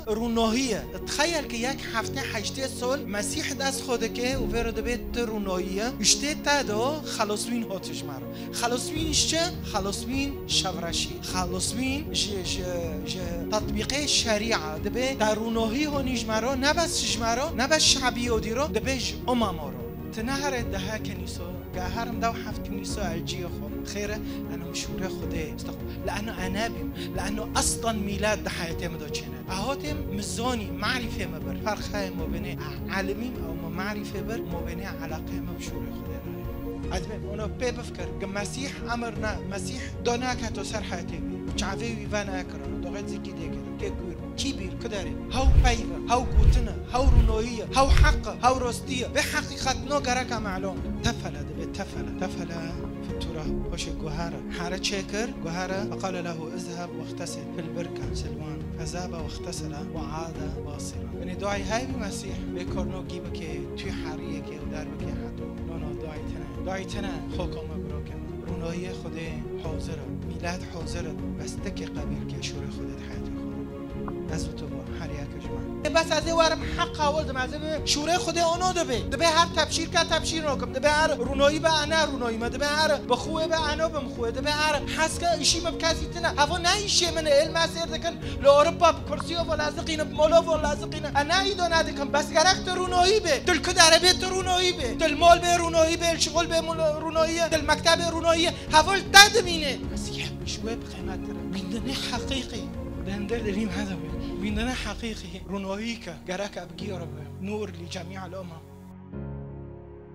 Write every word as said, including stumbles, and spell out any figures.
Rûnohî ye. Tixeyel ki yek heftê heştê sol Mesîh dest xwe dike û vê re dibê ti rûnoyî ye. Îştê te do xelosbîn hot ji me re. Xelosbîn ji çi? Xelosbîn şevreşî. Xelosbîn ji, ji, ji tetbîqê şerîa. Dibê te rûnohî honî ji me re, ne bes ji me re, ne bes şebî odî re, dibê ji umema re. Ti nehere dehe kenîso, ge herim dew heft kenîso el ciyê xwe. Xêr e, eno şûrê Xwedê. Estexfirullah. Leeno e nebîm. Leeno eslan mîlad di heyetê min de çêne. Ahotê min zonî, marîfê min bir. Ferq heye mobênê elimîm ew min marîfê bir, mobênê eleqeyê min bi şûrê Xwedê re. Ez bê ona pê bifkir. Ge Mesîh emir ne, Mesîh do naketo ser heyetê wî. Çavê wî venekirana, doxê zikî dêkir. Kê ku Kî bîr, ku derê? Hew peyv e, hew gotin e, hew rûnoyî ye, hew heq e, hew rostî ye. Vê heqîqetno gereka melûm. Tefele dibe, tefele. Tefele fi turab. Hoşê guhere. Here çêkir, guhere. Feqale lehu izheb wextesil fil birke Silwan. Fezebe wextesele we ade basira. Binê duayê hey bi Mesîh. Vê korno gî bike, tû heriyeke û derbike heto. No, no, duayê tine. Duayê tine, xoko me, birokê me. Rûnoyê Xwedê hazir e. Mîlet hazir e. Bes tikê qebîl ke şûrê Xwedê di heyatê xwe de. Ez û tu bo, her yek ji me. Bes ez ê werim heq hawil dim, ez ê bibim şûrê Xwedê ono dibe. Dibe her tebşîr ke tebşîr nokim. Dibe her rûnoyî be, ene rûnoyî me. Dibe her bi xwe be, eno bim xwe. Dibe her hes ke îşî min bi kesî tine. Hevo ne îşê min e, êl me sêr dikin. Li Ewropa bi kursiyo vo laziqîne, bi molo vo laziqîne. E ne îdo nedikim. Bes gerek tu rûnoyî be. Tu li ku derê bê tu rûnoyî be. Tu li mol bê rûnoyî be, li şixul bê mol-, rûnoyî ye. Tu li mektebê rûnoyî ye. Hevo li te dimîne. Mesîh ji wê bi qîmettir e. Bîndinê heqîqî. Dender derîm hede be. Bîndinê heqîqî. Rûnoyî ke. Gerek e bi gî re be. Nûr li cemî el umem.